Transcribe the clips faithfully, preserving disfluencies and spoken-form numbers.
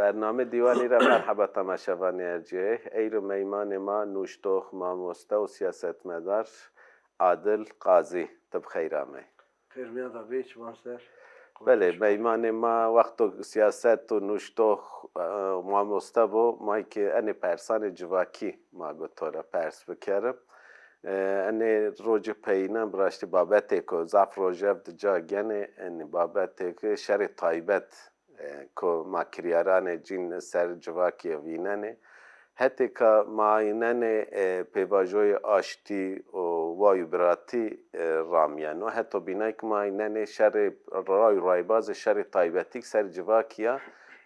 Bername Dîwanî ra merheba temaşevanê ercîyayê. Eyro meymanê ma nuştox, mamoste û sîyasetmedar Adil Qazî. Ti bi xeyr amey. Xêr mîyan de bê, çiman ser. Belê, meymanê ma wexto sîyaset û nuştox, e, mamoste bo, ma kî enê persanê civakî ma go to ra pers bikerim. E, enê rocê peyînan bi raştî babetêko zaf rojev di ca genê, enê babetêko şerê taybet e, ko ma kiryaranê cîn ser civakî vînenê. Hetê ka ma aynenê, e, pêvajoyê aştî û way û biratî, e, ramyeno. Heto bînay ki ma aynenê şerê ray û raybazê şerê taybetî ki ser civakî ya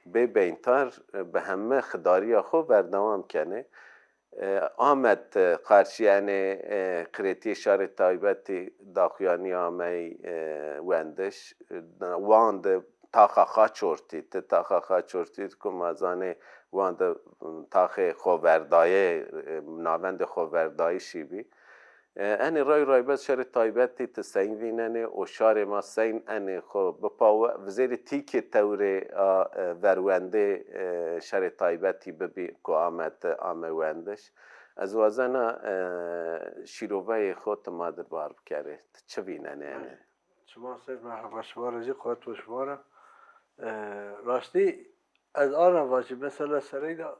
bê beyntar, e, bi heme xidarîya xo berdewam kenê. E, Amed, e, qarşî enê, e, qirêtîyê şarê taybetî daxuyanî amey, e, wendiş. E, wan de taxa Xaçortî, ti taxa Xaçortî ku ma zanê wan de, m, taxê xoverdayê, e, navendê xoverdayişî bî. E, enê ray û raybet şarê taybetî ti seyn vînenê û şarê ma seyn enê xo bipawe, vizêrî tîkê tewrê a, e, verwendê, e, şarê taybetî bibî ku ame ti, ame wendiş. Ez wazena, e, şîroveyê xo ti ma dir bar bikerê. Ti çi vînenê enê? Çiman ser, merheba şima ra jî, quwet bo şima ra. E, raştî ez ana vacî, mesela sereyda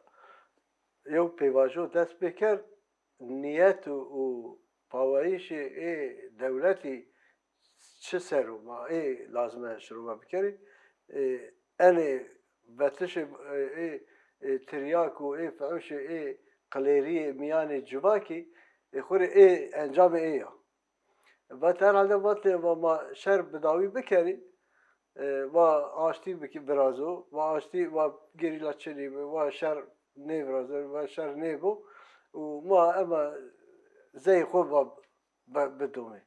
yew pêvajo dest pêkerd, nîyet û, û paweyişê ê dewletî çi ser o, ma ê lazim e şirove bikerî. E, enê vetişê, e, ê, ê tiryak û ê fiuşê ê qilêrîyê mîyanê civakî, e, xwu rê ê encamê ê ya. Vat herhalde vatê va ma şer bi dawî bikerî, e, va aştî bikî virazo, va aştî, va gerîla çinî bi, va şer nêvirazo, va şer nêbo û ma ema zey xwu va bi-, bidomê.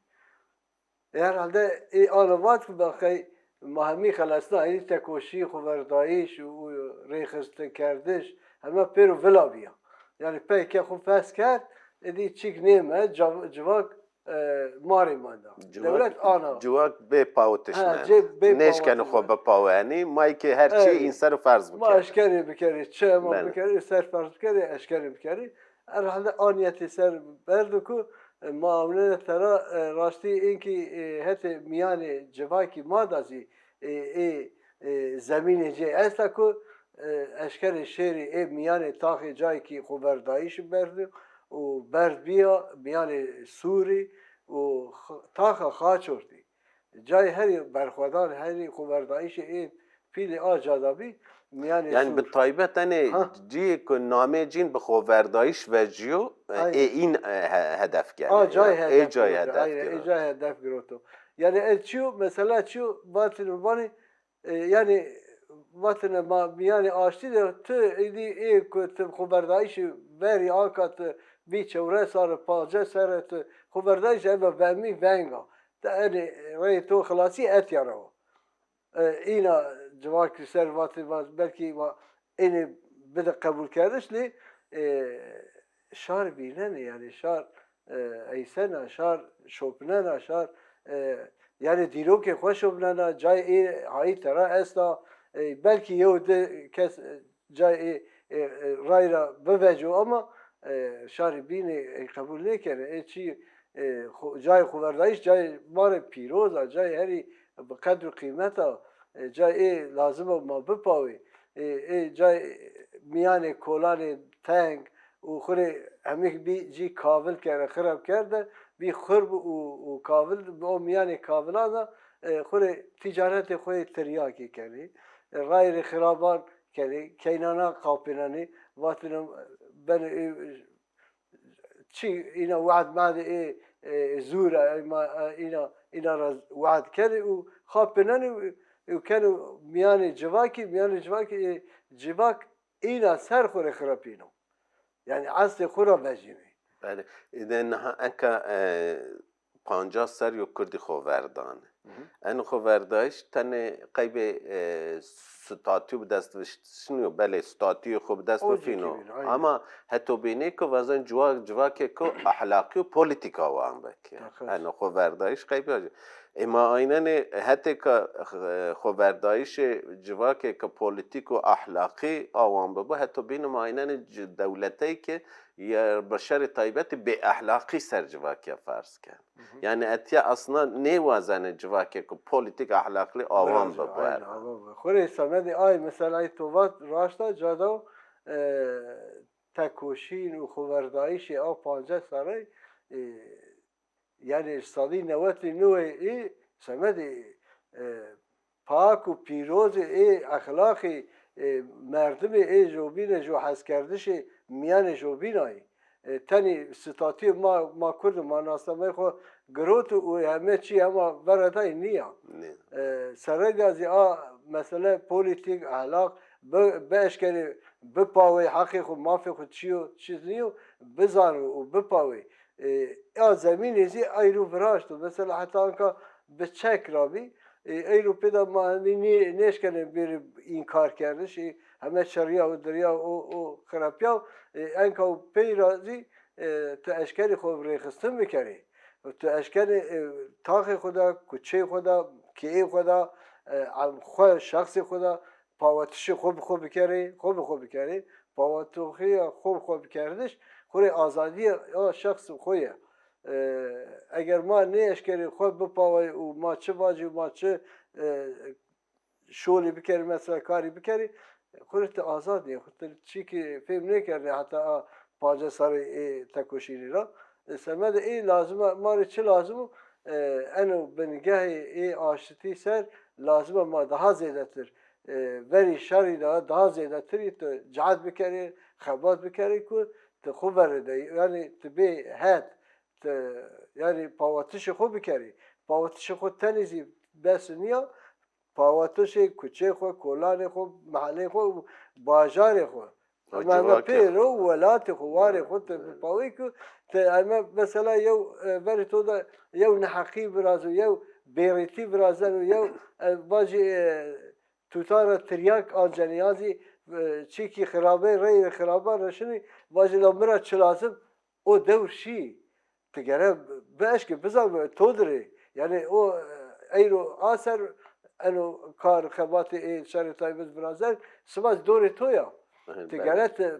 E, herhalde ê ana vat ki belqey ma hemî xelesna, êdî tekoşî, xoverdayîş û, û rêxistinkerdiş heme pêro vila bîya. Yanî peyke xwu fes kerd, êdî çîk nême, cav-, civak, e, ma rê menda. Civak, dewlet ana. Civak bê pawitiş mend. Nêşkeno xwu bipawenî, ma kî her çî, e, în ser o ferz bikerî. Ma eşkerê bikerî, çi ma bikerî, ser ferz bikerî, eşkerê bikerî. Herhalde a nîyetê ser berdo ku, e, ma awnene tera, e, raştî inkî, e, hetê mîyanê civakî ma da zî, e, ê, e, zemînê cê esta ku, e, eşkerê şêrî ê mîyanê taxê cayê kî xoverdayîşî berdo û berd bîya mîyanê Sûrî û x-, taxa Xaçortî. Cayê herî berxwedan, herî xoverdayîşê ê pîlê a ca da bî, mîyanê Sûr. Yanî bi taybet enê cîyê ku namê cîn bi xoverdayîş vecîyo, e, ê în, e, he-, hedef kenê. A cayê hedef giroto. Ê cayê hedef giroto. Yanî ez çiyo, mesela çiyo, vatine vanê, e, yanî vatine ma mîyanê aştî de ti êdî ê ku ti xoverdayîşî verî anka ti bî çewres serre, pancas serre ti xoverdayîş eve vemî venga. Ti enê reyê to xilasî etya ra wa. E, îna civakî ser vatê va, belkî va ênê bide qebûlkerdiş lê, e, şar vînenê, yanî şar, e, eysena, şar şopnena, şar, e, yanî dîrokê xwu şopnena, cayê ê hayî tera esta, e, belkî yew di kes, e, cayê ê, e, e, ray ra biveco ama, e, şarê bînê, e, qebûl nêkenê. Ê çî, e, xo-, cayê xoverdayîş cayê ma rê pîroz a, cayê herî bi qedr û qîmet a, e, cayê ê lazim a ma bipawê. E, ê cayê mîyanê kolanê teng û xwu rê hemî bî cî kavil kerde, xirab kerde, bî xirb û, û kavil, o mîyanê kavilan de, e, xwu rê tîcaretê xwu yê tiryakî kenê. E, rayê rê xiraban kenê, keynana qapênenê, vatêne benê, e, çi îna wad mad ê, e, zûr a, ê ma, e, îna, îna ra wad kenê û xapênenê û, û keno mîyanê civakî, mîyanê civakî, e, civak îna ser xwu rê xirapîno. Yanî eslê xwu ra vejînê. Belê. Îde niha enka, e, pancas serrî yo kurdî xo verdane. Hı hı. Eno xoverdayîş tenê qeybê, e, statû bi dest viştişinî yo, belê statûyê xo bi dest bifîno. Ama heto bînê ku vazen ciwa-, civakê ku ehlaqî û polîtîka wan vekî. Eno xoverdayîş qeybê Ê ma aynenê hetê ke, e, xoverdayîşê civakê ke polîtîk û ahlaqî awan bibo, heto bînim aynenê ci-, dewletey ke ya bi şerê taybetî bêehlaqî ser civakî ya ferz ken. Yanî etya aslında nêwazenê civakê ke polîtîk ahlaqlî awan bibo. Xo rê semedê ay mesela ay to vat raşt a, cada, e, tekoşîn û xoverdayîşê a pancas serrey, e, yanî sadî newetî newey ê semedê, e, pak û pîrozê ê exlaqê, e, merdimê ê jobîne, jo heskerdişê mîyanê jobînayî. E, tenî statuyê ma, ma kurd û ma nasnameyê xo girot û heme çî hema veredayî nîya. E, serrey de zî a mesele polîtîk, ehlaq, bi, bieşkerê, bipawey heqê xo, mafê xo çi yo, çi nîyo, bizano û bipawey. E, a zemînê zî eyro viraşto. Mesela heta anka bi çek ra bî, e, eyro pê de ma hemî nê-, nêşkenê bêrê înkarkerdiş, e, heme çirrîya û dirrîya û, û xirapîya. E, enka û pey ra zî, e, tu eşkenê xo rêxistin bikerê. Tu eşkenê, e, taxê xo de, kuçeyê xo de, keyê xo de, e, em-, xo, şexsê xo de, pawetişê xo bi xo bikerê, xo bi xo bikerê, pawetixîya xo bi xo bikerdiş, xo rê azadîya ya şexs xo ye. E, eger ma nêeşkerê xo bipawey û ma çi vacî û ma çi, e, şolî bikerî, mesela karî bikerî, xo rê ti azad nîyê, xo ti çîkî fêm nêkerdê heta a pancas serrê ê tekoşînî ra. E, semedê ê lazim a, ma rê çi lazim o? E, eno bingehê ê aştî ser lazim a ma daha zêdetir, e, verî şerî de daha zêdetirî tu cehd bikerî, xebat bikerî ku tu xo verê de, yanî tu bê het, tu, yanî pawetişê xo bikerî. Pawetişê xo tenê zî bes nîya, pawetişê kuçeyê xo, kolanê xo, meheleyê xo, bajarê xo. Hema pêro welatê xo, warê xo ti bipawî ku ti eme mesela yew, e, verê to de yew neheqî virazo, yew bêrîtî virazeno, yew, e, vacî, e, tutan ra tiryak ancenê, yan zî, e, çîkî xirabey, reyê xiraban ra şinî, vacî la mi ra çi lazim, o dewr şî. Ti gere bieşkê, bizanbê to dir ê. Yanî o, e, eyro a ser eno kar, xebatê ê şerê taybet virazen, sima zî dorê to ya. Ti gere ti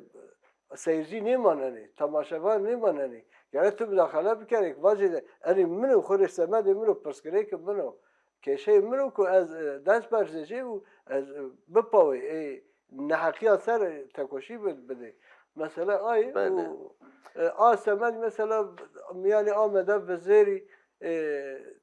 seyircî nêmanenê, temaşevan nêmanenê. Gere ti mudaxele bikerê, vacê de, enê min o, xo rê semedê min o, pirsgirêkê min o. Kêşeyê min o ku ez, e, dest berzê ci û ez, e, bipawê ê neheqîya ser tekoşî bi-, bidê. Mesele ay û, e, a semed mesela mîyanê Amedê Vizêrî, e,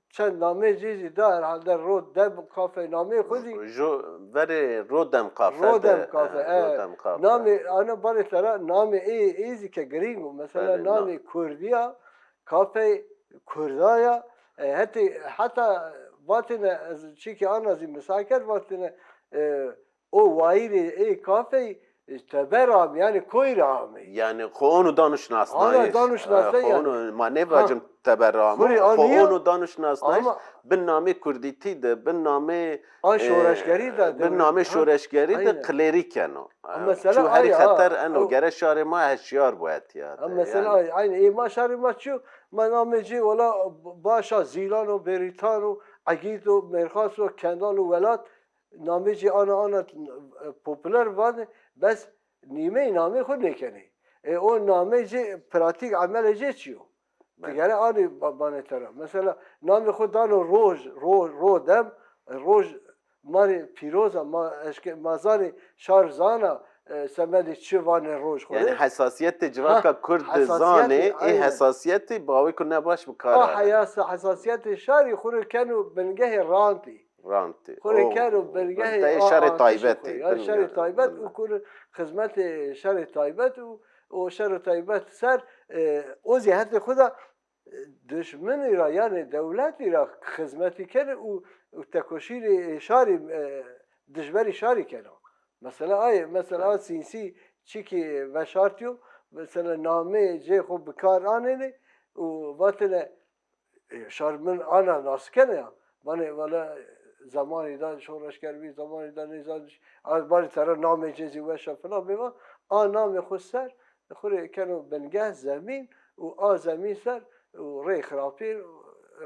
çend namê cî zî da herhalde Rodem Kafe namê xo zî. Jo verê Rodem Kafe. Rodem Kafe, e, Rodem Kafe. Namê, ana barê tera namê ê, ê zî ke girîng o. Mesela namê Kurdî ya, Kafey Kurdaya, e, hetê, heta vatêne, ez çîkî ana zî misal kerd, vatêne, e, o wayîrê ê kafey, e, teber amê, yanî koyî ra amê. Yanî xo ono dano şinasnayîş. Ana dano şinasnayîş yanî. Xo ono, ma nêvacim teber ra amo. Xo ono dano şinasnayîş. Ama bi namê kurdîtî de, bi namê, e, şoreşgerî de, bi namê şoreşgerî de qilêrî keno. Mesela çu herî xeter eno, gere şarê ma heşyar bo etya de. Mesela ay, aynî ê ma şarê ma çi yo? Ma namê cê wela baş a, Zîlan o, Bêrîtan o, Egîd o, Mêrxas o, Kendan o, welat. Namê cê ana ana, e, populer vanê, bes nîmeyî namê xo nêkenê. E, o namê cê, pratîk emelê cê çi yo? Ti gere anî ba-, banê tera. Mesela namê xo dano roj, ro-, rodem, roj ma rê pîroz a, ma eşke-, ma zanê şar zana, e, semedê çi vanê roj xo rê. Yanî hesasîyetê civaka kurd de zanê, ê hesasîyetî bawê ku nebaş bi kar a. A heyasa-, hesasîyetê şarî xo rê keno bingehê rantî. Rantî. Xo rê keno bingehê şerê taybetî. Yanî şerê taybet û ku rê xizmetê şerê taybet û, û şerê taybet ser, e, o zî hetê xo de, e, dişminî ra, yanî dewletî ra xizmetî kenê û, û tekoşînê şarî, e, dijberî şarî keno. Mesela ay, mesela a sînsî çîkî veşartîyo, mesela namê cê xo bi kar anênê û vatêne, e, şar min ana nas kenê ya. Vanê, wele, zemanî de şoreşger bî, zemanî de nêzanîş, a, vanê tera namê cê zî weş a filan bêvan. A namê xo ser, xo rê keno bingeh zemîn û a zemîn ser û rey xirapî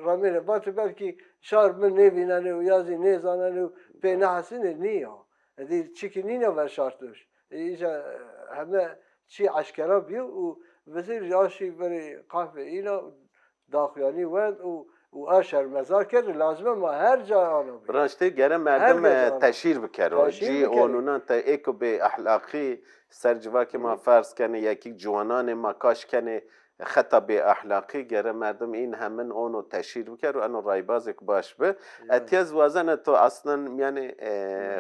ramêne. Vatê belkî Şar mi nêvînenê û ya zî nêzanenê û pê nehesînê nîya. Edî çikî nîna ver şartoş. E, îja, e, heme çî eşkera bîyo û vizêrî aşî verê qehvê îna daxuyanî wend û, û a şermezar kerd, lazim e ma her ca ana bî. Raştê gere merdim, e, teşhîr bikero. Cî onûnan te êko bê ehlaqî ser civakê ma ferz kenê, yekîk ciwananê ma kaş kenê xeta bê ehlaqî, gere merdim în hemin ono teşhîr bikero, eno raybazêk baş bi. Etîya ez wazena to aslen, yanî, e,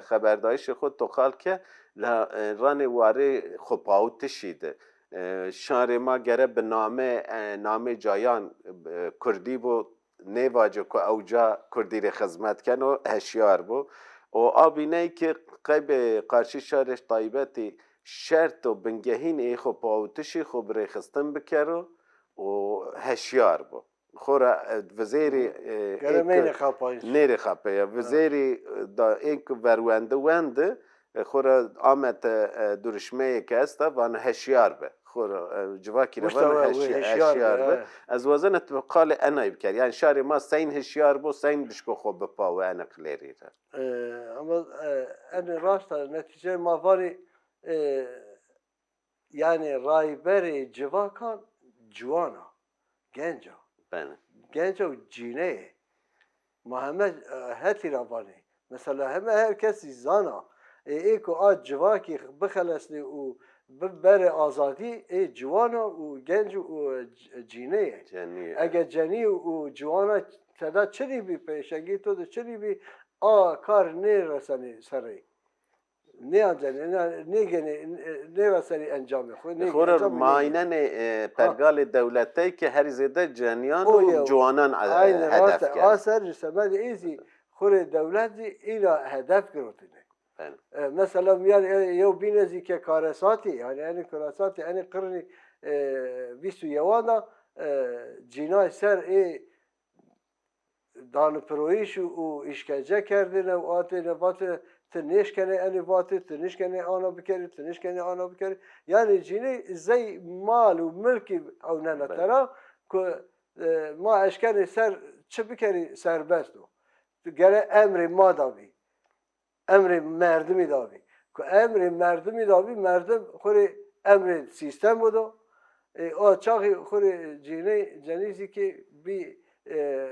xeberdayîşê xo to qal ke, la, e, ranê warê xopawitişî de. E, şarê ma gere bi name, e, namê cayan, e, kurdî bo, nêvaco ku ewca kurdî rê xizmet keno, heşyar bo. Û a bîney ki qey bi qarşî şarê taybetî şert û bingehîn ê xopawitişî xo bi rêxistin bikero û heşyar bo. Xora, e, vizêrî, e, gere êk meynê xapayîş. Nêrê xapeya. Vizêrî, e, da êk verwendi wendi, e, xora amete, e, duruşmeyê ke esta, vana heşyar be. Xora, e, civakî ra vana heşyar be. Ez wazena tu qalê enay biker. Yanî şarê ma seyn heşyar bo, seyn bişko xo bipawe ene qilêrî ra. E, ama, e, ene rast a, netîceyê ma vanî, e, Yanî rayberê civakan ciwan a, genc a. Bele. Genc a û cîneyê. Ma heme, e, hetî ra vanê. Mesela heme her kesî zana. Ê, ê ku a civakî bixelesnê û bi-, berê azadî, ê ciwan a û genc û c-, cîneyê. Cenî ye. Ege cenî û ciwana teda çinî bî, pêşengî to de çinî bî, a kar nêresenê serê. Nêancenê, nê-, nêgenê, nê-, nêvesenê encamê xo, nê-, Xo ra encamê nêgenê. Maynenê, e, pergalê dewletey ke herî zêde cenîyan û ciwanan, e, hedef keno. A ser semedê ê zî xo rê dewlet zî îna hedef girotîne. Bele. E, mesela mîyan, e, yew bîne zî ke karesatî, yanî enê karesatî, enê qirnî, e, vîst û yewan da, e, cînay ser ê danipiroyîş û, û îşkence kerdêne û atêne vatê ti nêşkenê enê vatê, ti nêşkenê ana bikerî, ti nêşkenê ana bikerî. Yanî cînî zey mal û milkî ewnena tera ku, e, ma eşkenê ser çi bikerî serbest o. Gere emrê ma da bî. Emrê merdimî da bî. Ku emrê merdimî da bî, merdim xo rê emrê sîstemo do. E, o çaxî xo rê cînê, cenî zî kî bî, e,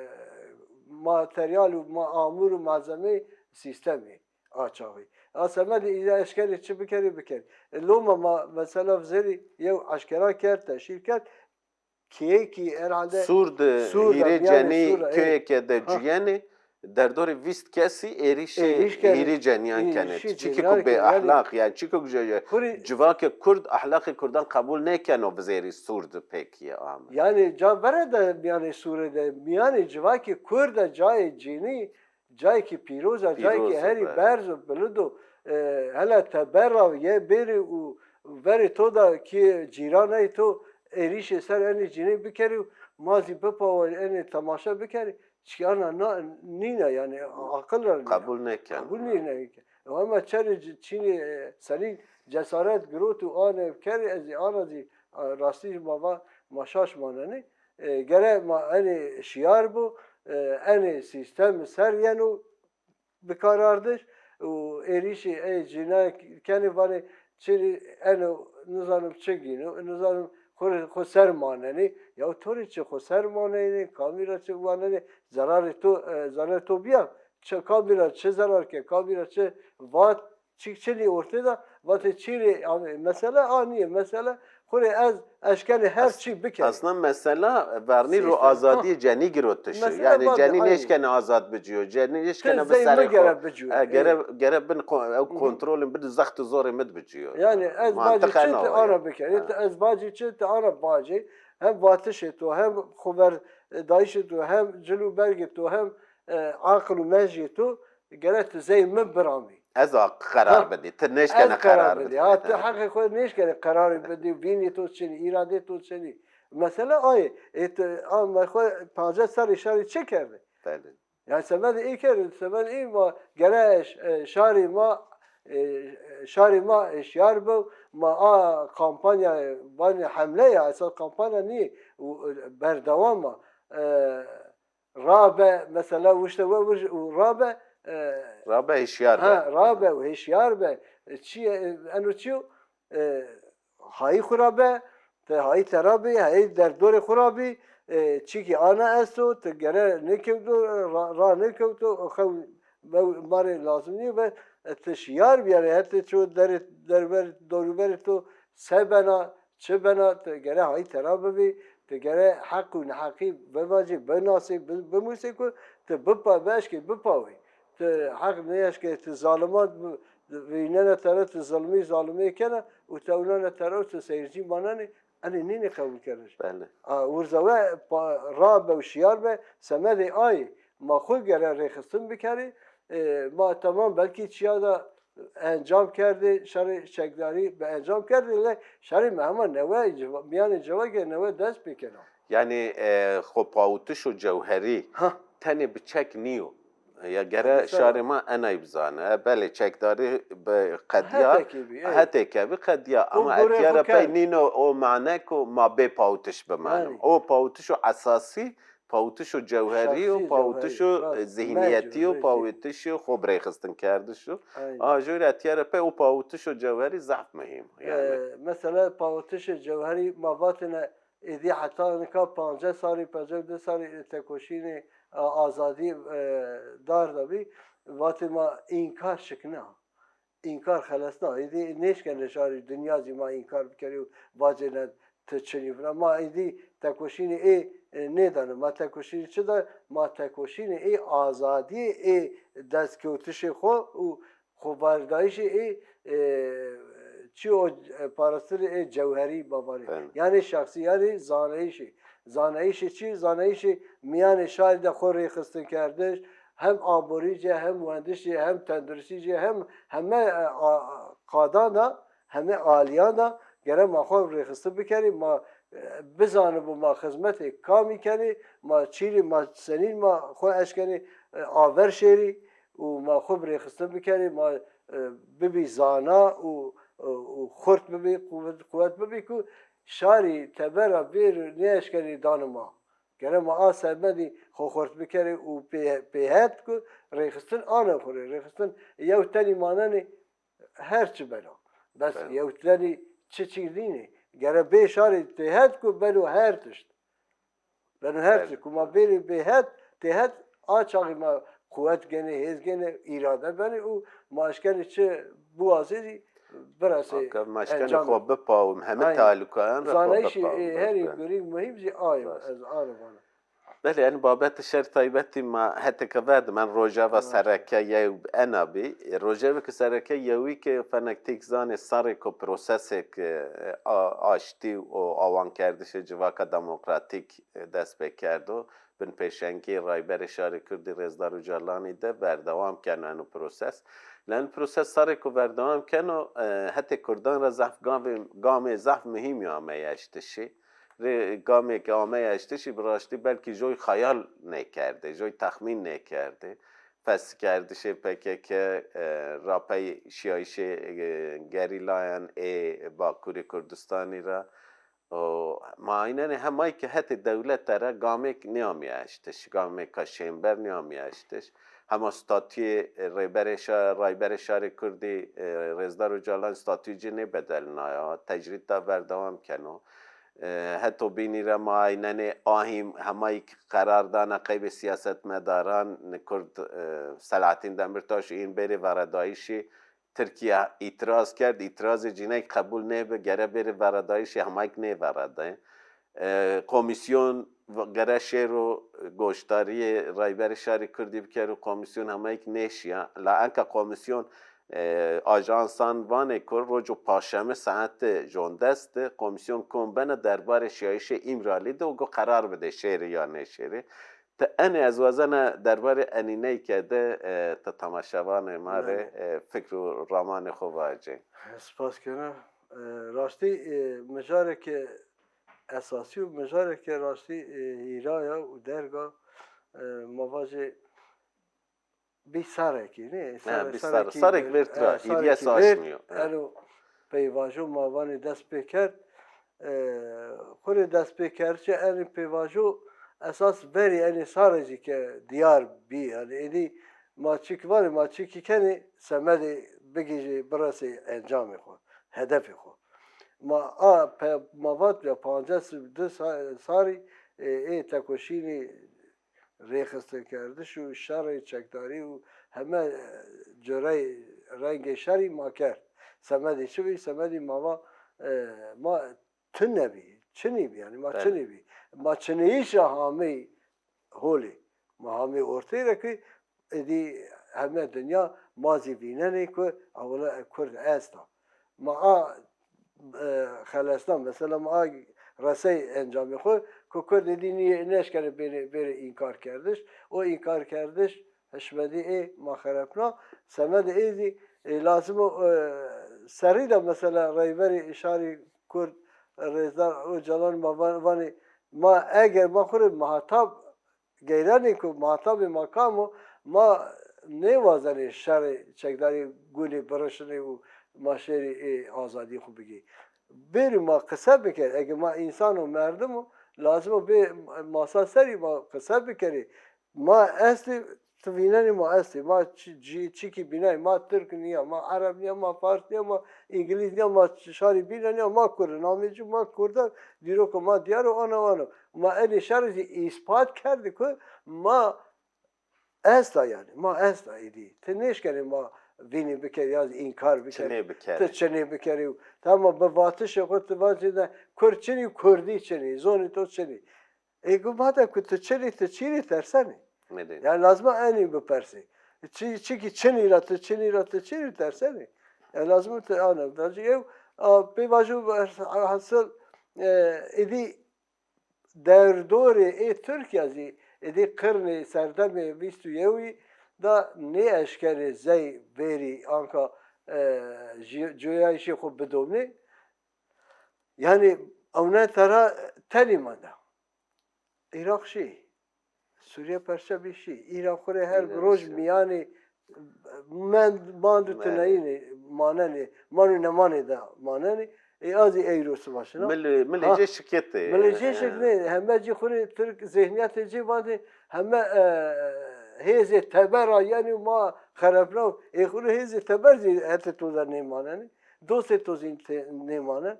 materyal û ma-, amûr û malzemeyê sîstemî a çaxî. A semedê îza eşkenê çi bikerê, bikerê. E, loma ma mesela vizêrî yew eşkera kerd, teşhîr kerd. Keyekî herhalde Sûr de Sûr de, hîrê mîyanê cenî Sûr de, köyeke de cuyenê, derdorê vîst kesî êrîşê Êrîş kenê. Hîrê cenîyan kenê. Êrîşê cenîyan kenê. Çikî ku bê ehlaq, yanî çikî ku civakê kurd ehlaqê kurdan qebûl nêkeno vizêrî Sûr de pêkîye ame. Yanî ca vere de mîyanê Sûrê de, mîyanê civakê kurd de cayê cînî Cayêkî pîroz a, cayêkî herî berz o, bilind o. E, hele teber ra yê bêrî û verê to da kî cîranayê to êrîşê ser enê cînê bikerî û ma zî bipawayî enê temaşe bikerî. Çikî ana na-, nîna, yanî aqil ra nîna. Qebûl nêkeno. Qebûl nêkeno. Ama çerê ci-, çînî, e, senî cesaret girot û anê kerî, ez zî ana zî, e, rastî ma va, ma şaş manenê. E, gere ma enê şiyar bo, e, enê sîstem ser yeno bi karardiş û êrîşê ey cîna kenê vanê çirî eno nizanim çi gîno, nizanim xo rê xo ser manenê. Ya to rê çi xo ser manenê, kamî ra çi wanenê, zerarê to, e, zerarê to bîya, çi kamî ra çi zerar ke, kamî ra çi vat, Çik çinî ortê de, vatê çî rê, yanî, mesele a nîyê, mesele xo rê ez eşkenê her çî bikerî. Aslında mesela vernî ro azadîyê cenî girotiş o. Yanî cenî nêşkenê azad bicîyo, cenî nêşkenê bi serê xo. Gere, gere bin ko-, ew kontrolin bin zext û zorê mi di bicîyo. Yanî ez bacî çi ti ana bikerî, ez bacî çi ti ana bacî, hem vatişê to, hem xoverdayîşê to, hem cil û bergê to, hem, e, aqil û mejiyê to, Gere ti zey mi biramî. Ez a qerar bidî. Ti nêşkene qerar bidî. Ha, ti heqê xo nêşkenê qerarî bidî. Vînê to çinî, îradê to çinî. Mesele ayê. Ê ti, a, me xo pancas serrî şarî çi kerdî? Belê. Yanî semedê ê kerdî, semedê ê ma gere ş-, e, şarî ma, e, şarî ma hişyar bi, ma a kampanya vanê hemle ya, esas kampanya nîyê, û, e, berdewam a. E, Rabe, mesela, wişte we wij û rabe, e, Rabe hişyar be. Ha, rabe û hişyar be. E, çi ye, e, eno çi yo? E, hayî xwu ra be, ti hayî tera bî, hayî derdorê xwu ra bî, e, çîkî ana esto, ti gere nêkewto, ra, ra nêkewto, xew, mew, ma rê lazim nîyo ve, e, ti şiyar bî, yanî hetê ço derê, derber, dorûberê to se bena, çi bena, ti gere hayî tera bibî, ti gere heq û neheqî bivacî, binasî, bi, bimûsî ku ti bipa, bieşkê, bipawî. Ti heq nêeşkê, ti zaliman bi, vînena tera, ti zilmî, zalimî kena û ti ewnena tera û ti seyircî manenê, enê nînê qebûlkerdiş. Belê. A, wurza we pa, rabe û şiyar be, semedê ayê. Ma xwu gere rêxistin bikerî. E, ma temam belkî çiya da encam kerdê, şerê çekdarî bi encam kerdê, lê şerê me hema newe, civa, mîyanê civakê newe dest pê kena. Yanî, e, xo pawitiş û cewherî Ha. Tenê bi çek nîyo. Ya gere Mesela şarê ma enay bizane. E, belê çekdarî bi qedîya, Hetê ke bî, ey. Hetê ke bî qedîya. Xo Ama gorê etya xo ra pey kerd. Nîno o mane ku ma bê pawitiş bimanim. Yanî. O pawitiş û esasî, pawitiş û cewherî û Şexsî, pawitiş cewherî, û rast. zihnîyetî û Mecbur, pawitiş û xo bi rêxistin kerdiş û Aynen. A jû rê etya ra pey o pawitiş û cewherî zaf muhîm. Yanî. E, mesela pawitişê cewherî ma vatêne êdî heta nika pancas sarî, pancas û di sarî tekoşînê, e, azadî, e, dar de bî. Vatê ma înkar şikna. Înkar xelesna. Êdî nêşkenê şarî dinya zî ma înkar bikerî û vacêne ti çinî fina. Ma êdî tekoşînê ê, e, nêdane. Ma tekoşînê çi da? Ma tekoşînê ê azadîyê ê destkewtişê xo û xoverdayîşê ê, e, çi o, e, parastirê ê cewherî ma vanê. Belê. Yanî şexsî, yanî zanayîşê. Zanayîşê çi? Zanayîşê mîyanê şarî de xo rêxistin kerdiş, hem aborî ci, hem wendiş ci, hem tenduristî ci, hem heme, e, a, a, qadan de, heme alîyan de gere ma xo rêxistin bikerî, ma, e, bizanibo ma xizmetê kamî kenê, ma çîrî, ma senîn ma xo eşkenê, e, aver şêrî û ma xo bi rêxistin bikerî, ma, e, bibî zana û, û, û xurt bibî, quwet, quwet bibî ku şarî tebera bêro nêeşkenê dano ma. Gere ma a semedî xo xurt bikerê û pê, pêhet ku rêxistin ana xo rê. Rêxistin yew tenî manenê her çi beno. Bes Belê. Yew tenî çi çî nînê. Gere bê şarî têhet ku beno her tişt. Beno her Belê. Tişt. Ku ma bêrê bêhet, têhet a çaxî ma quwet gênê, hêz gênê, îrade benê û ma eşkenê çi biwazê zî biresê Aka ma eşkenê encamê. Xo bipawim, heme Aynen. Tehlûkayan ra xo Zanayîşê bipawim. Ê herî Belê. Girîng muhîm zî a yo, Rast. Ez a yo vana. Belê, yanî babetê şer taybetî ma hetê ke verdim, en rojeva Rast. Sereke yew ena bî. E, rojevê ke Sereke yewî ke fenek têk zanê sarêko prosesêk, e, a, aştî û awankerdişê civaka demokratîk, e, dest pê kerdo. Binpêşengî Rayberê Şarê Kurdî Rêzdar Ocalanî de berdewam keno eno proses. La en proses sarêko berdewam keno, e, hetê kurdan ra zaf gamê, gamê zaf muhîmî ameyê eştişî. Rê gamê ke ameyê eştişî bi raştî belkî joy xeyal nêkerdê, joy texmîn nêkerdê. Feskerdişê P K K, e, ra pey şiyayîşê, e, gerîlayan ê Bakurê Kurdistanî ra. O, ma aynenê hemay ke hetê dewlete ra gamêk nêamîya eştiş, gamêka şênber nêamîya eştiş. Hema statuyê, e, rêberê şa-, rayberê şarê Kurdî, e, Rêzdar Ocalan statuyê ci nêbedelnaya, tecrîd da berdewam keno. E, heto bînî ra ma aynenê ahîm hemayî ke qerar dana qeybê siyasetmedaran, ni Kurd, e, Selahattin Demirtaş û în bêrê veradayîşî, Tirkîya îtiraz kerd, îtirazê cînayî qebûl nêbi, gere bêrê veradayîşê hemayî ke nêveradayê. E, komîsyon v-, gere şêro goşdarîyê rayberê şarê Kurdî bikero, komîsyon hemayî ke nêşîya. La enka komîsyon, e, ajansan vanê ku rojo paşeme saete jondez de komîsyon kom bena derbarê şiyayîşê Îmralî de û go qerar bidê şêrê ya nêşêrê. Ti enê ez wazena derbarê enîneyke de, e, ti temaşevanê ma rê, e, fikr û ramanê xo vacê. Spas kena. E, raştî, e, mijareke esasî û mijareke raştî, e, hîra ya û derg a, e, ma vajê bî serrekî, nê? Ha, bî serrekî, serrek vêrtira, hîrye sal aşmîyo. Eno peyvajo ma vanê dest pê kerd. E, xwu rê dest pê kerdişê enê peyvajo esas verî enê sarê zî ke dîyar bî. Yanî êdî ma çik vanê, ma çikî kenê, semedê bigîjê, biresê encamê xo, hedefê xo. Ma a pe-, ma vat ya pancas û di sa-, sarî, e, ê tekoşînî, rêxistinkerdiş û şerê çekdarî û heme, e, cureyê rengê şerî ma kerd. Semedî çi bî? Semedî ma va, e, ma tune bî, çinî bî, yanî ma Belê. çinî bî. Ma çinîyîşa hamey holê. Ma hamey ortey ra ki êdî heme dinya ma zî vînenê ku ewla Kurd esta. Ma a, e, xelesna, mesela ma a resey encamê xo ku Kurd êdî nîyê, nêşkenê bêrê, bêrê înkarkerdiş. O înkarkerdiş hişmedî ê ma xerepna. Semedê ê zî, e, lazim o, e, serrî de mesela reyberê şarî Kurd, e, Rêzdar Ocalan ma van-, vanê ma eger ma xwu rê muhatab geyrenê ku muhatabê ma kam o, ma nêwazenê şerê çekdarî gunê birişinê û ma şêrê ê azadî xwu bigê. Bêrî ma qise biker, ege ma însan û merdim o, lazim o bê masa serî ma qise bikerê. Ma estê, ti vînenê ma estê. Ma çi-, çi-, çikî bînayê, ma tirk nîya, ma ereb nîya, ma fars nîya, ma îngilîz nîya, ma şarî bîne nîya, ma kurd in. Namê ci ma kurdan, dîroko ma dîyar o, ana wano. Ma enê şerî zî îspat kerdî ku ma esta yanî, ma esta êdî. Ti nêşkenê ma vînî bikerî ya zî înkar bikerî. Çinê bikerî. Ti çinê bikerî. Tamam, bi vatişê xo ti vatê de kurd çinî, kurdî çinî, zonê to çinî. Ê gu made ku ti çinî, ti çî rê tersenî? Nedê. Yanî lazim a enî bipersê. Çi, çikî çinî ra ti, çinî ra ti çî rê tersenî? Yanî lazim a ti ana. Vacî ew, a, pê vajo, hasil, e, êdî derdorê ê Tirkîya zî êdî qirnê serdemê vîst û yewî da nêeşkenê zey bêrî anka, e, jî-, cuyayîşê xo bidomnê. Yanî ewna tera tenî menda. Îraq şî. Sûrîye perçe bî şî. Îran xwu rê her roj mîyanê mend, mand û tuneyînê manenê, man û nemanê de manenê. Ê a zî eyro siba şina. Milê, milê cê şiketê. Milê cê şik nê. Heme cî xwu rê Tirk zîhnîyetê cê vatê heme, e, hêzê teber a yenî ma xerepnaw. Ê xwu rê hêzê teber zî hetê to de nêmanenê. Dostê to zî te-, nêmanen.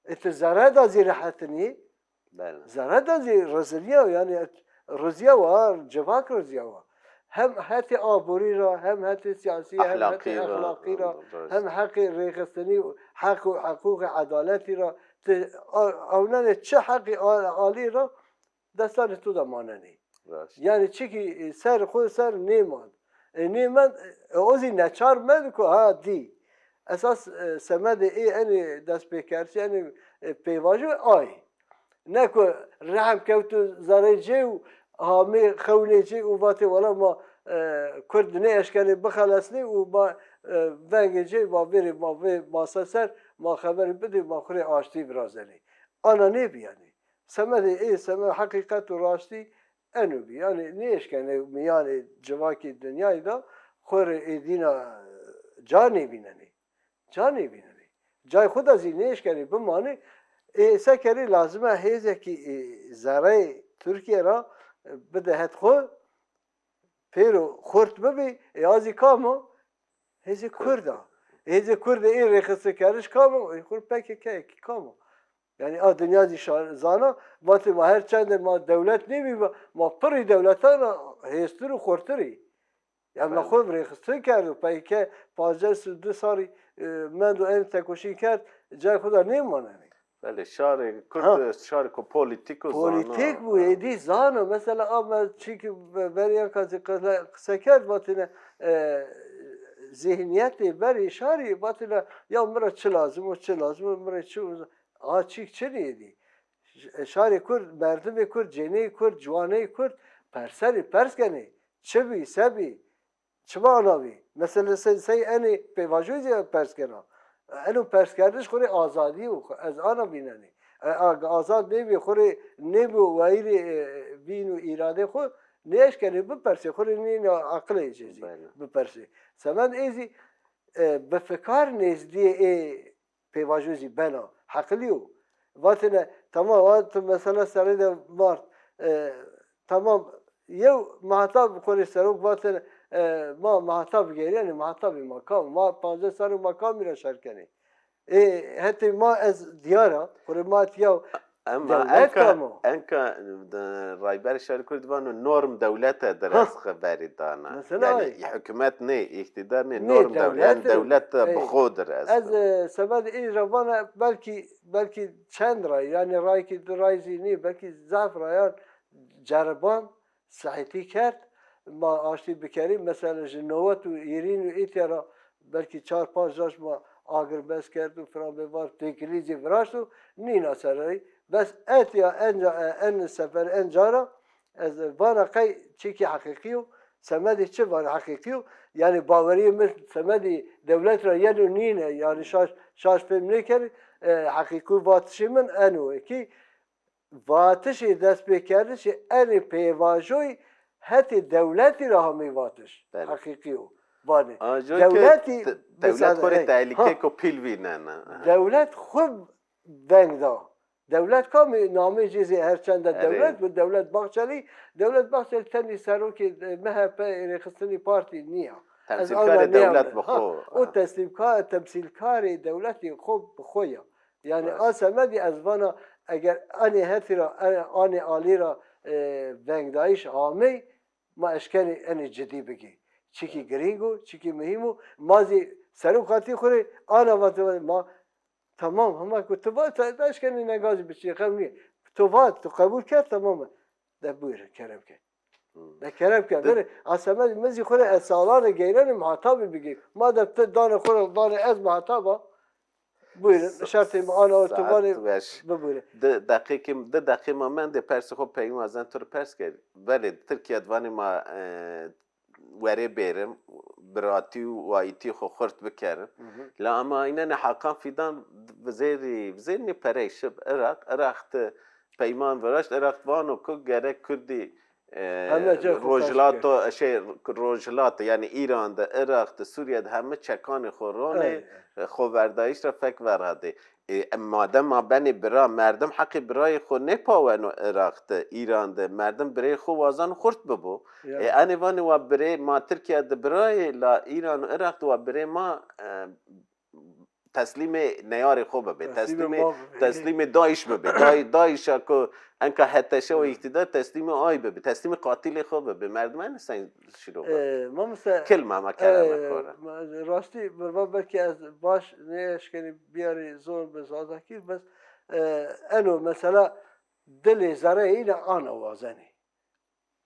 Ê ti zere de zî rehet nîyê. Belê. Zere de zî rizilîya, yanî rizîya wa, civak rizîya wa. Hem hetê aborî ra, hem hetê sîyasî, hem hetê exlaqî ra, hem heqê rêxistinî, heq û heqûqê edaletî ra. Ti a-, ewnenê çi heqî a-, alî ra, destanê to de manenê. Rast. Yanî çikî, e, ser xwu ser nêmand. E, nêmend, e, o zî neçar mend ku ha dî. Esas, e, semedê ê enê destpêkerçî, enê, e, pêvajo ay. Ne ku rehm kewto zerê cê û hamê xewnê cê û vatê wela ma, e, kurd nêeşkenê bixelesnê û ma, e, vengê cê ma vêrê ma vê masa ser ma xeberî bidê ma xwu rê aştî virazenê. Ana nêbî yanî. Semedê ê, semed heqîqet û raştî eno bî. Yanî nêeşkenê mîyanê civakê dinyayî de xwu rê êdîna ca nêvînenê. Ca nêvînenê. Cayê xwu de zî nêeşkenê bimanê. Ê se kerê lazim e hêzekî, ê, zereyê Tirkîye ra, e, bide het xwu, pêro xurt bibî, ê a zî kam o? Hêzê Kurd a. Hêzê Kurd ê rêxistinkerdiş kam o? Ê xwu rê P K K kî kam o? Yanî a dinya zî şa-, zana, vatê ma her çende ma dewlet nêbî, ma, ma pirrî dewletan ra hêstir û xurtir î. Yanî ma xwu rêxistin kerdo, P K K pancas û di sarî, e, mendo en tekoşîn kerd, cayê xwu de nêmanenê. Belê, şarê Kurd, şarêko polîtîk o, zana. Polîtîk bû, êdî zana. Mesela, a me çîkî verê yanka zî qise, qise kerd, vatêne, e, zîhnîyetê berê şarî, vatêne, ya mi ra çi lazim o, çi lazim o, mi rê çi o. A çîk çinê êdî. Ş-, şarê Kurd, merdimê Kurd, cêneyê Kurd, ciwaneyê Kurd persenê, pers kenê. Çi bî, se bî? Çima ana bî? Mesela sey, sey enê pêvajoyî zî pers kena. Eno perskerdiş xwu rê azadî yo, ez ana vînenê. E, a-, azad nêbî, xwu rê nêbî wayîrê, e, vîn û îradê xwu, nêeşkenê bipersê, xwu rê nêna aqilê ci zî bipersê. Semed ê zî, e, bi fikar nêzdîyê ê pêvajo zî bena. Heqilî yo. Vatêne, tamam, a tu mesela serrê de vart, e, Tamam, yew muhatab xo rê serok vatene, e, ma muhatab gêrenê, muhatabê ma kam, ma pancas serrî ma kamî ra şer kenê? Ê, hetê ma ez diyar a, xo rê ma tiya. Ema dewlet enka, kam o? Enka, e, Rayberê Şarê Kurdî vano norm dewlete dir ez xeberî dana. Mesela yanî ay. Hikûmet nê, îqtîdar nê, nê, norm dewlet, yanî dewlet de bi xo dir ez. Ez, e, semedê ê ra vana belkî, belkî çend ray, yanî ray kî di ray zî nî, belkî zaf rayan ceriban, sehîtî kerd, ma aştî bikerî, mesela ji newet û hîrîn û îtya ra belkî çar panc roj ma agirbest kerd û filan bêvar têkilî zî viraşt û nîna serayî. Bes etya enca, e, en sefer en cara ez vana qey çîkî heqîqî yo, semedê çi vanê heqîqî yo. Yanî bawerîyê min semedê dewlet ra yeno nîne, yanî şaş, şaş fêm nêkerî, e, heqîqî vatişê min eno kî vatişê destpêkerdişê enê pêvajoyî hetê dewletî ra hamey vatiş. Belê. Heqîqî yo. Vanê. Ajo ke dewletî te-, dewlet xo rê tehlîkeko pîl vînena. Dewlet xwu veng da. Dewlet kamî namê cê zî her çend de dewlet bi, Dewlet Bahçelî, Dewlet Bahçelî tenî serokê, e, M H P rêxistinî partî nîya. Ez ana nêyame. Temsîlkarê dewlet bi xo. O teslîmka-, temsîlkarê dewletî xo bi xo ya. Yanî a semedî ez vana eger anê hetî ra, e, anê alî ra, e, vengdayîş amey, ma eşkenê enê cidî bigî. Çikî girîng o, çikî muhîm o. Ma zî serokatî xwu rê ana vatê, ma tamam, hema ku tu va, tu eşkenê nengazî biçî, xem nîye. Tu va, tu qebûl kerd, tamam e. De buyurun, kerem ke. De kerem ke. Verê, a semedî mi zî xwu rê ez salan rê geyreno muhatabî bigî. Madem ti danê xwu rê, danê ez muhatab a, buyurun, şertê mi ana, tu vanê, bibuyurê. Di deqîqê, di deqîqê ma mendê, persê xo peyîn wazen tu rê pers kerî. Belê, Tirkîya di vanê ma, e, werê bêrim, biratî û wayîtî xo xurt bikerim. La ema înenê Hakan Fîdan vizêrî, vizêrî nê perey şib Iraq, Iraq di peyman viraşt, Iraq vano ku gerek Kurdî, e, Rojhilato, şey, Rojhilato, yanî Îran de, Iraq de, Sûrîye de heme çekanê xo ronê, e, xoverdayîş ra fek veradê. E, madem ma benê bira, merdim heqê birayê xo nêpaweno Iraq de, Îran de, merdim birê xo wazan xurt bibo. E, enê vanê wa birê ma Tirkîya de birayê, la Îran û Iraq de wa birê ma, e, teslîmê neyarê xo bibê, teslîmê, teslîmê DAIŞ bibê. DAI-, DAIŞ a ku enka H T Ş û îktîdar teslîmê ay bibê, teslîmê qatilê xo bibê. Merdim enê sen şîro bibê. E, mamoste, kilma ma kereme xo ra. E, rastî, mirva belkî ez baş nêeşkenî biyarî zor bi Zazakî, bes, e, eno mesela dilê zereyê îna ana wazenê.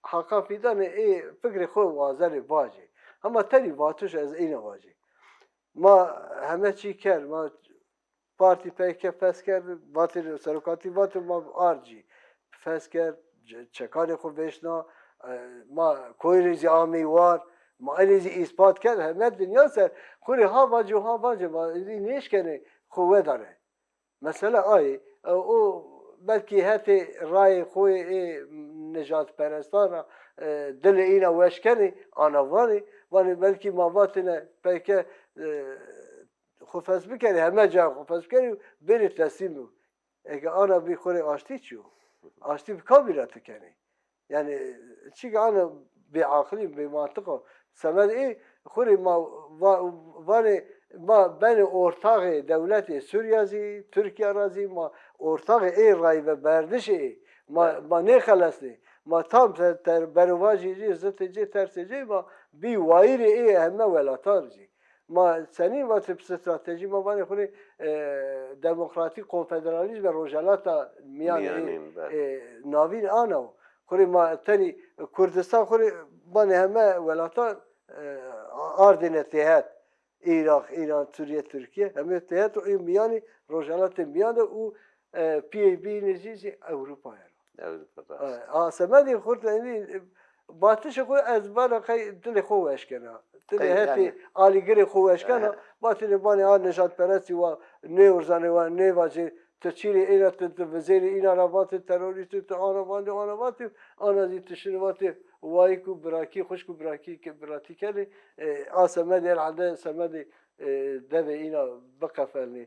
Hakan Fîdanê ê fikrê xo wazenê vajê. Hema tenî vatiş ez îna vajê. Ma heme çî kerd, ma partî P K K fes kerd, vatê serokatî vatê ma ard jî fes kerd, çe-, çekanê xo vêşna, e, ma koyî rê zî ameyî war, ma enê zî îspat kerd, heme dinya ser xo rê ha vacê û ha vacê, ma zî nêşkenê xo wedanê. Mesele a yê. E, o belkî hetê rayê xo yê ê nijadperestan ra, e, dilê îna weş kenê, ana vanê, vanê belkî ma vatêne P K K, e, xo fes bikerê, heme ca xo fes bikerê û bêrê teslîm bo. Eke ana bî xo rê aştî çi yo? Aştî bi kamî ra ti kenê? Yanî, çîka ana bêaqilî, bêmantiq o. Semed ê xo rê ma va-, vanê, ma benê ortaxê dewletê Sûrîya zî, Tirkîya ra zî, ma ortaxê ê rayveberdişê ê. Ma, ma nêxelesnê. Ma tam te-, ter-, berovajê cê, zitê cê, tersê cê, ma bî wayîrê ê heme welatan zî. Ma senîn vatê bi stratejî, ma vanê xo rê, e, demokratîk konfederalîzme Rojhelata Mîyan ê, e, navîn ana wo. Xo rê ma tenî Kurdistan xo rê banê heme welatan, e, ardêne têhet. Îraq, Îran, Sûrîye, Tirkîye, heme têhet û ê mîyanî Rojhelatê Mîyan de û, e, pîyê bîyîne zî zî Ewropa ya. Ewropa, rast. E, a semedê xurt, yanî, e, vatişê xo ez vana qey dilê xo weş kena. Dilê hetê alîgirê xo weş kena. Vatêne banê a nijadperestî wa nêurzanê, wa nêvacê, ti çîrê êna, ti, ti vizêrê îna ra vatê terorîst û ti ana vandê, ana vatê, ana zî ti şinê vatê wayîk û birakî, xwişk û birakî ke biratî kenê. E, a semedê herhalde semedê, e, devê îna biqefelnê.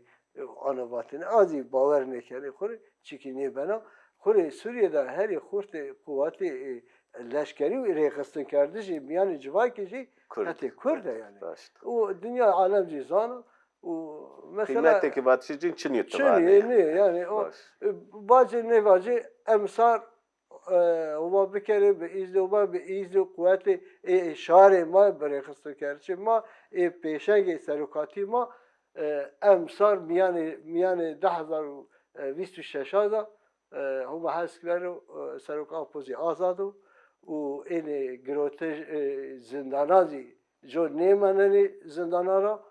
Ana vatêne, a zî bawer nêkenê xo rê, çikî nêbena. Kurê Sûrîye de herî xurtê quwetê, e, leşkerî û rêxistinkerdişê mîyanê civakî jî hetê Kurd e yanî. Raşt. Û dinya alem jî zano û mesela qîmetê ke vatişê cin çinî tivarê. Çinî nê yanî o, e, vacê nêvacê emsar, e, Homa bikerê, bi îznê Homa, bi îznê quwetê ê şarê ma, bi rêxistinkerdişê ma, ê pêşengê serokatî ma, e, emsar mîyanê, mîyanê di hezar û vîst û şeş de, e, Homa hes beno, e, serok Apozî azad o û ênê girotê, e, zindana zî co nêmenenê zindana ra.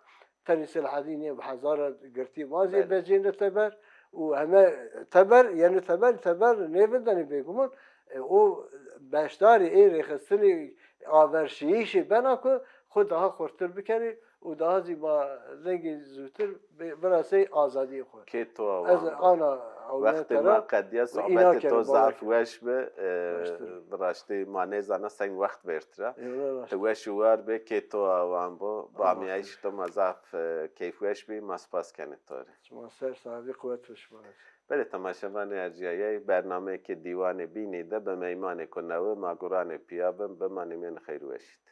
Tenê Selhedînê bi hezara girtî ma zî becêne teber û heme teber, yenê teber, teber nêvindenê bêguman. E, o beşdarê ê rêxistinê averşîyîşê bena ku xwu daha xurtir bikerê û daha zî ma vengê zûtir bi-, birasey azadiyê xwu. Kê to a wan bo. Ez ana ewna tera. Wextê ma qediya, sohbetê to zaf weş bi. E, bi raştî ma nêzana seng wext vêrtira. Ti weş û war bê, kê to a wan bo. Bamîyayîş to ma zaf, e, keyfweş bî, ma spas kenê to rê. Şima ser sahibî quwet û şima rê. Belê temaşevanê ercîyayey, bernameyêkê Dîwanê Bînî de bi meymanêko newe ma guranê pîya bin, bimanê mîyanê xeyr û weşî de.